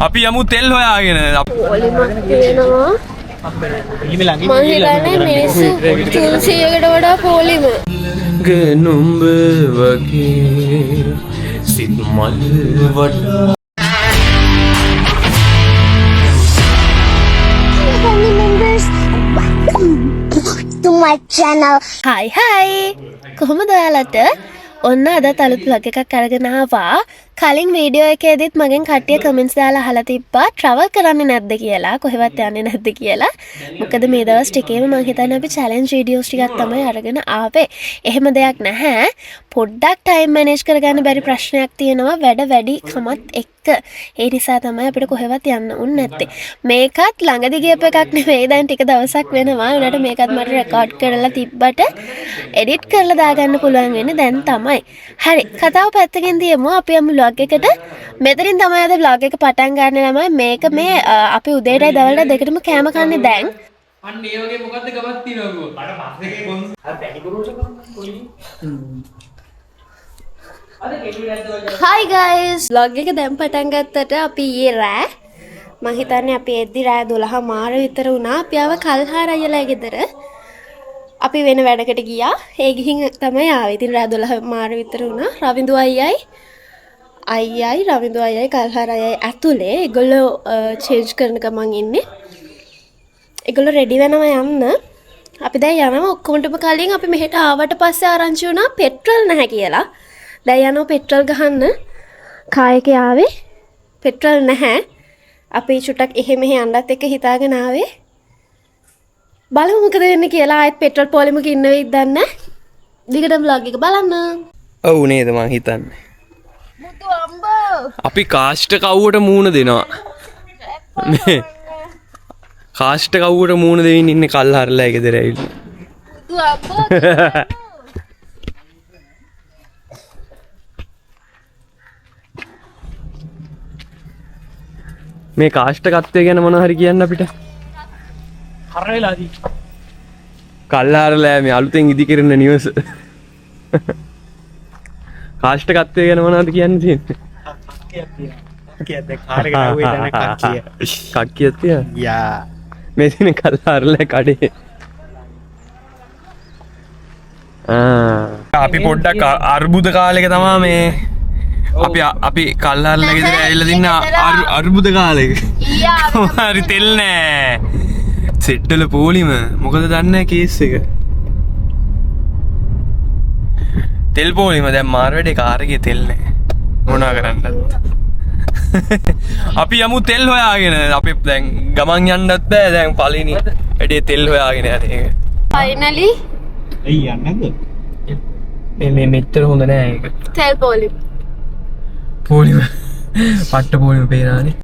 අපි යමු තෙල් හොයාගෙන. පොලිමක් තියෙනවා. මං හිතන්නේ මිනිස්සු 300කට වඩා පොලිම. නුඹ වගේ සිත් මල් වඩා Family members, welcome back to my channel. හයි හයි, කොහොමද ඔයාලට? ඔන්න අදත් අලුත් ව්ලොග් එකක් අරගෙන ආවා. කලින් වීඩියෝ එකේදීත් මගෙන් කට්ටිය කමෙන්ට්ස් දාලා අහලා තිබ්බා ට්‍රැවල් කරන්නේ නැද්ද කියලා, කොහෙවත් යන්නේ නැද්ද කියලා. මොකද මේ දවස් ටිකේම මං හිතන්නේ අපි චැලෙන්ජ් වීඩියෝස් ටිකක් තමයි අරගෙන ආවේ. එහෙම දෙයක් නැහැ. පොඩ්ඩක් ටයිම් මැනේජ් කරගන්න බැරි ප්‍රශ්නයක් තියෙනවා වැඩ වැඩි කමත් එක්ක. ඒ නිසා තමයි අපිට කොහෙවත් යන්න උන් නැත්තේ. මේකත් ළඟදි ගියපු එකක් නෙවෙයි, දැන් ටික දවසක් වෙනවා. ඒ වුණාට මේකත් මට රෙකෝඩ් කරලා තිබ්බට එඩිට් කරලා දාගන්න පුළුවන් වෙන්නේ දැන් තමයි. හරි, කතාව පැත්තකින් තියමු. අපි යමු ව්ලොග් එකට. මෙතනින් තමයි අද ව්ලොග් එක පටන් ගන්න ළමයි. මේක මේ අපි උදේටයි දවල්ටයි දෙකටම කෑම කන්නේ දැන්. අන්න ඒ වගේ මොකද්ද ගමක් තියෙනවා කිව්වා. Hi guys, vlog එක දැන් පටන් ගත්තට අපි ඊයේ රෑ, මං හිතන්නේ අපි එද්දි රෑ 12 මාර විතර වුණා. අපි ආව කල්හාර අයියලා ගෙදර. අපි වෙන වැඩකට ගියා. ඒ ගිහින් තමයි ආවේ. ඉතින් රෑ 12 මාර විතර වුණා. රවින්දු අයියයි අයියයි රවින්දු අයියයි කල්හාර අයියයි ඇතුලේ ඒගොල්ලෝ චේන්ජ් කරන ගමන් ඉන්නේ. ඒගොල්ලෝ රෙඩි වෙනවා යන්න. අපි දැන් යනවා. ඔක්කොමටම කලින් අපි මෙහෙට ආවට පස්සේ ආරංචි වුණා පෙට්‍රල් නැහැ කියලා. දැන් යනවා පෙට්‍රල් ගහන්න. කාර් එකේ ආවේ, පෙට්‍රල් නැහැ. අපි චුට්ටක් එහෙ මෙහෙ යන්නත් එක්ක හිතාගෙන ආවේ. බලමු මොකද වෙන්නේ කියලා. ආයෙත් පෙට්‍රල් පොලිමක ඉන්න වෙයිද දන්නේ නැහැ. දිගටම ව්ලොග් එක බලන්න. ඔව් නේද මං හිතන්නේ. අපි කාෂ්ඨ කව්වට මූණ දෙනවා. මේ කාෂ්ඨ කව්වට මූණ දෙමින් ඉන්නේ කල්හරලා ගෙදර ඇවිල්ලා. මේ කාෂ්ඨකත්වය ගැන මොන හරි කියන්න අපිට. හර වෙලා තියෙන්නේ. කල්හරලා මේ අලුතෙන් ඉදි කරන නිවස. කාෂ්ඨකත්වය ගැන මොනවද කියන්න තියෙන්නේ? කක්කියක් තියෙනවා. කක්කියක් දැන් කාර් එකට ආවේ දැන් කක්කිය. කක්කියක් තියෙනවා? යා. මේ තියෙන කල්හරලා කඩේ. අපි පොඩ්ඩක් අර්බුද කාලෙක තමා මේ අපි අපි කල්හරලා ගෙදර ඇවිල්ලා තින්න අර්බුද කාලෙක. හරි තෙල් නෑ. සෙට්ටල පොලිම මොකද දන්නේ නෑ කේස් එක. තෙල් පොලිම දැන් මාර වැඩේ, කාර් එකේ තෙල් නෑ. මොනවා කරන්නද? අපි යමු තෙල් හොයාගෙන. අපි දැන් ගමන් යන්නත් බෑ දැන් පළවෙනි වැඩේ තෙල් හොයාගෙන යන එක. ෆයිනලි ඇයි යන්නේ නැද්ද? මේ මේ මෙච්චර හොඳ නෑ ඒක. තෙල් පොලිම. පොලිම පට්ට පොලිම පේනානේ.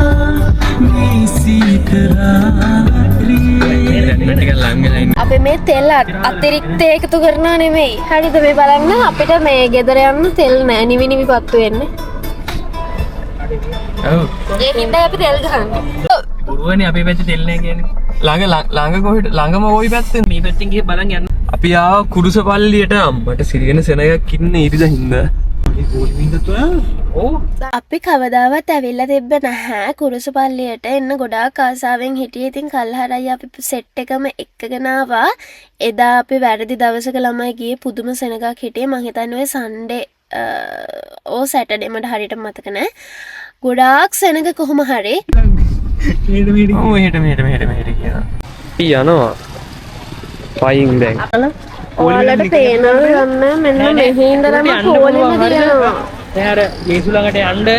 ටිකක් ලං වෙලා ඉන්න. අපි මේ තෙල් අතිරික්ත එකතු කරනවා නෙමෙයි. හරිද මේ බලන්න අපිට මේ ගෙදර යන්න තෙල් නෑ, නිවි නිවි පත්තු වෙන්නේ. ඔව්. ඒ හින්දා අපි තෙල් ගහන්නේ. බොරුවනේ අපේ පැත්තේ තෙල් නෑ කියන්නේ. ළඟ ළඟ කොහෙට ළඟම කොයි පැත්තෙන්? මේ පැත්තෙන් ගිහින් බලන් යන්න. අපි ආව කුරුසපල්ලියට. අම්මට සිරියන සෙනගක් ඉන්න ඉරිදා හින්දා. ඔව්. අපි කවදාවත් ඇවිල්ලා තිබ්බ නැහැ කුරුසපල්ලියට. එන්න ගොඩාක් ආසාවෙන් හිටියේ. ඉතින් කල්හරයි අපි සෙට් එකම එක්කගෙන ආවා. එදා අපි වැරදි දවසක ළමයි ගියේ, පුදුම සෙනගක් හිටියේ. මං හිතන්නේ ඔය සන්ඩේ ඕ සැටර්ඩේ, මට හරියට මතක නෑ. ගොඩාක් සෙනග කොහොම හරි. ඔව් මෙහෙට මෙහෙට මෙහෙට මෙහෙට කියනවා. අපි යනවා. පයින් දැන්. ඔයාලට පේනවද දන්නේ මෙන්න මෙහි ඉඳලම පොලිම තියෙනවා. දැන් අර යේසු ළඟට යන්න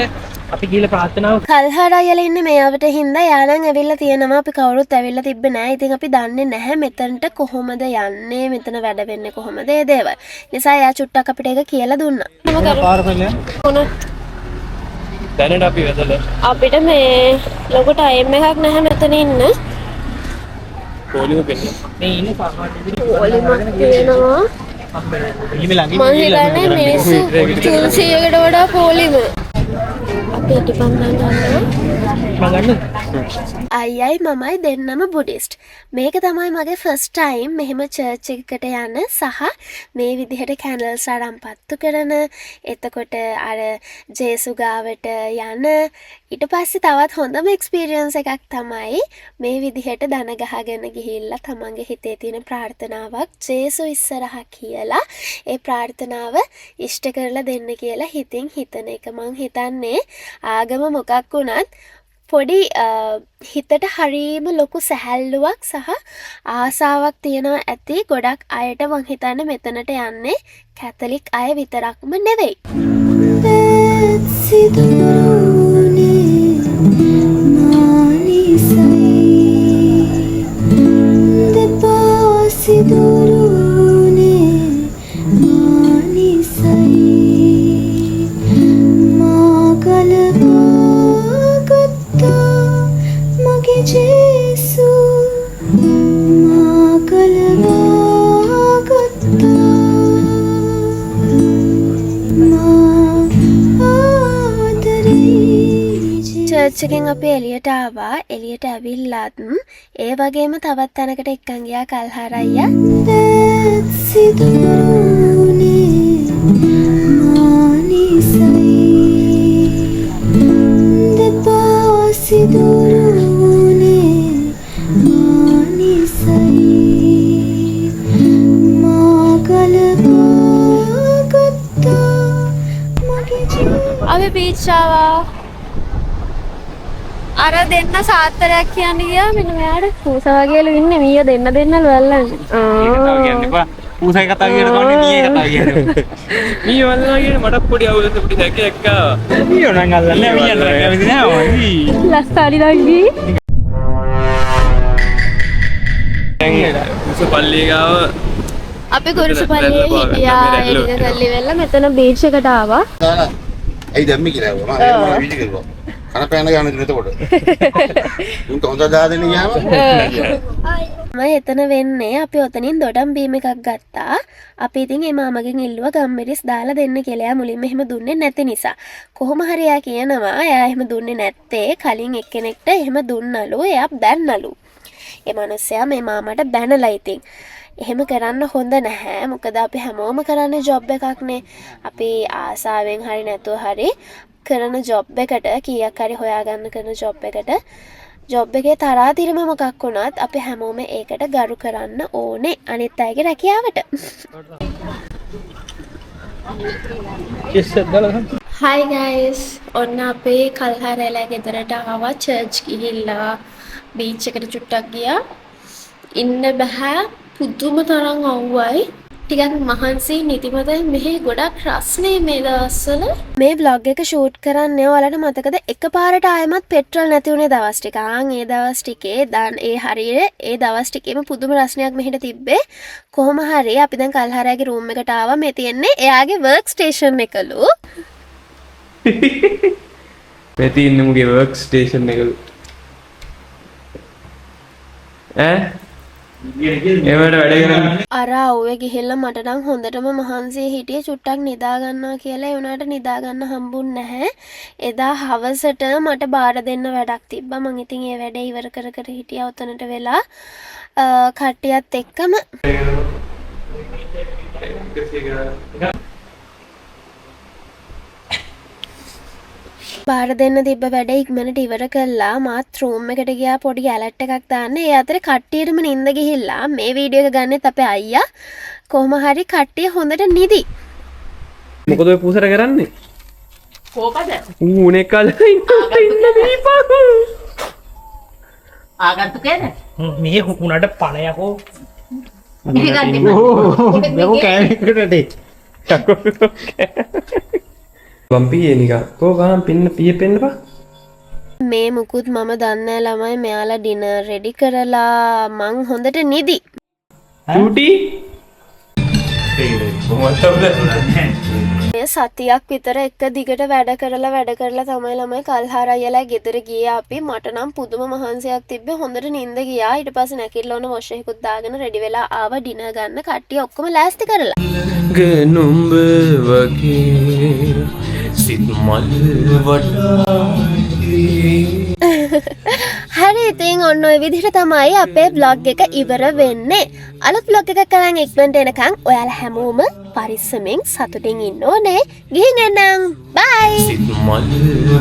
අපි ගිහලා ප්‍රාර්ථනාව කල්හාර අයියලා ඉන්නේ මේ අවට හින්දා යාළුවන් ඇවිල්ලා තියෙනවා. අපි කවුරුත් ඇවිල්ලා තිබ්බේ නෑ. ඉතින් අපි දන්නේ නැහැ මෙතනට කොහොමද යන්නේ, මෙතන වැඩ වෙන්නේ කොහොමද ඒ දේවල්. නිසා එයා චුට්ටක් අපිට ඒක කියලා දුන්නා. දැනට අපි වැදලා අපිට මේ ලොකු ටයිම් එකක් නැහැ මෙතන ඉන්න. පොලිම පෙන්නන. මේ ඉන්නේ සාමාන්‍ය විදිහට පොලිමක් තියෙනවා. ළඟින් මං හිතන්නේ මිනිස්සු 300කට වඩා පොලිම. අපි ඉටිපන්දම් ගන්නවා. මං ගන්නද? අයියයි මමයි දෙන්නම බුඩිස්ට්. මේක තමයි මගේ ෆස්ට් ටයිම් මෙහෙම චර්ච් එකකට යන සහ මේ විදිහට කැන්ඩල්ස් අරන් පත්තු කරන, එතකොට අර ජේසු ගාවට යන. ඊට පස්සේ තවත් හොඳම එක්ස්පීරියන්ස් එකක් තමයි මේ විදිහට දන ගහගෙන ගිහිල්ලා තමන්ගේ හිතේ තියෙන ප්‍රාර්ථනාවක් ජේසු ඉස්සරහා කියලා ඒ ප්‍රාර්ථනාව ඉෂ්ට කරලා දෙන්න කියලා හිතින් හිතන එක. මං හිතන්නේ ආගම මොකක් වුණත් පොඩි හිතට හරීම ලොකු සැහැල්ලුවක් සහ ආසාවක් තියෙනවා ඇති ගොඩක් අයට. මං හිතන්නේ මෙතනට යන්නේ කැතලික් අය විතරක්ම නෙවෙයි. සිදුරුනේ මානිසයි දෙපා සිදුරුනේ මානිසයි මා ගලවා ගත්තා මගේ ජේසු මා ගලවා ගත්තා මා ආදරේ. චර්ච් එකෙන් අපි එළියට ආවා. එළියට ඇවිල්ලත් ඒ වගේම තවත් තැනකට එක්කන් ගියා කල්හාර අයියා. දැත් සිදුරුනේ මානිසයි දෙපා සිදුරුනේ මානිසයි මා ගලවා ගත්තා මගේ ජීවිතේ. අපි බීච් ආවා. අර දෙන්න සාත්තරයක් කියන්න ගියා, මෙන්න මෙයාට පූසා වගේලු ඉන්නේ. මීය දෙන්න දෙන්නලු අල්ලන්නේ. ඒ කතාව කියන්න එපා. පූසයි කතා කියන කවන්නේ මීයේ කතා කියන්නේ. මී වල්ලා කියන මටත් පොඩි අවුලක්, පොඩි සැකයක් ආවා. මීයෝ නම් අල්ලන්නේ නෑ, මීයන් නම් කැමති නෑ මම. ලස්සාරි නංගි. දැන් උස පල්ලිය ගාව. අපි කුරුසු පල්ලියේ හිටියා. ඒ ටික කරලි වෙලා මෙතන බීච් එකට ආවා. දාලා ඇයි දැම්මේ කියලා ඇහුවා. මම එහෙම මම වීඩියෝ කරුවා. කන පෑන ගන්න ඉතින් එතකොට. උන්ට හොඳ දා දෙන්න ගියාම. මම එතන වෙන්නේ අපි ඔතනින් දොඩම් බීම එකක් ගත්තා. අපි ඉතින් ඒ මාමගෙන් ඉල්ලුවා ගම්මිරිස් දාලා දෙන්න කියලා. එයා මුලින්ම එහෙම දුන්නේ නැති නිසා. කොහොම හරි එයා කියනවා එයා එහෙම දුන්නේ නැත්තේ කලින් එක්කෙනෙක්ට එහෙම දුන්නලු, එයා බැන්නලු. ඒ මනුස්සයා මේ මාමට බැනලා ඉතින්. එහෙම කරන්න හොඳ නැහැ. මොකද අපි හැමෝම කරන්නේ ජොබ් එකක්නේ. අපි ආසාවෙන් හරි නැතුව හරි කරන ජොබ් එකට, කීයක් හරි හොයාගන්න කරන ජොබ් එකට, ජොබ් එකේ තරාතිරම මොකක් වුණත් අපි හැමෝම ඒකට ගරු කරන්න ඕනේ අනිත් අයගේ රැකියාවට. චෙස් එකක් දාලා ගන්න. Hi guys, ඔන්න අපේ කල්හාරැලා ගෙදරට ආවා. චර්ච් ගිහිල්ලා බීච් එකට චුට්ටක් ගියා. ඉන්න බෑ, පුදුම තරම් අවුවයි. ටිකක් මහන්සි, නිදිමතයි. මෙහෙ ගොඩක් රස්නේ මේ දවස්වල. මේ ව්ලොග් එක ෂූට් කරන්නේ ඔයාලට මතකද එකපාරට ආයෙමත් පෙට්‍රල් නැති වුණේ දවස් ටික. ආන් ඒ දවස් ටිකේ දැන් ඒ හරියට ඒ දවස් ටිකේම පුදුම රස්නයක් මෙහෙට තිබ්බේ. කොහොම හරි අපි දැන් කල්හාරයාගේ රූම් එකට ආවා. මේ තියෙන්නේ එයාගේ වර්ක් ස්ටේෂන් එකලු. මේ තියෙන්නේ මුගේ වර්ක් ස්ටේෂන් එකලු. ඈ ඒවට වැඩ කරන්න. අර අවුවේ ගිහිල්ලා මට නම් හොඳටම මහන්සිය හිටියේ. චුට්ටක් නිදා ගන්නවා කියලා. ඒ වුණාට නිදා ගන්න හම්බුන්නේ නැහැ. එදා හවසට මට බාර දෙන්න වැඩක් තිබ්බා. මං ඉතින් ඒ වැඩේ ඉවර කර කර හිටියා ඔතනට වෙලා කට්ටියත් එක්කම. බාර දෙන්න තිබ්බ වැඩ ඉක්මනට ඉවර කළා මාත් රූම් එකට ගියා පොඩි ඇලර්ට් එකක් දාන්න. ඒ අතරේ කට්ටියටම නින්ද ගිහිල්ලා. මේ වීඩියෝ එක ගන්නෙත් අපේ අයියා. කොහොම හරි කට්ටිය හොඳට නිදි. මොකද ඔය පූසර කරන්නේ? කෝකද? ඌ උනේ කල ඉන්න ඉන්න දීපන්. ආගන්තුකේද? මේ උනාට පණ යකෝ. යකෝ කෑම එකට. වම් පීයේ නිකන්. කෝ ගහන් පින්න පීයේ පෙන්නපන්. මේ මුකුත් මම දන්නේ නෑ ළමයි. මෙයාලා ඩිනර් රෙඩි කරලා මං හොඳට නිදි. චූටි. කොහොමද? මේ සතියක් විතර එක දිගට වැඩ කරලා වැඩ කරලා තමයි ළමයි කල්හාර අයියලා ගෙදර ගියේ අපි. මට නම් පුදුම මහන්සියක් තිබ්බේ. හොඳට නින්ද ගියා. ඊට පස්සේ නැගිටලා ඔන්න වොෂ් එකකුත් දාගෙන රෙඩි වෙලා ආවා ඩිනර් ගන්න. කට්ටිය ඔක්කොම ලෑස්ති කරලා. නුඹ වගේ සිත් මල් වටා. හරි, ඉතින් ඔන්න ඔය විදිහට තමයි අපේ බ්ලොග් එක ඉවර වෙන්නේ. අලුත් බ්ලොග් එකක් අරන් ඉක්මනට එනකන් ඔයාලා හැමෝම පරිස්සමෙන් සතුටින් ඉන්න ඕනේ. ගිහින් එන්නම්. බයි. සිත් මල්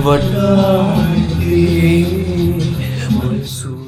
වටායේ මල් සුවඳ.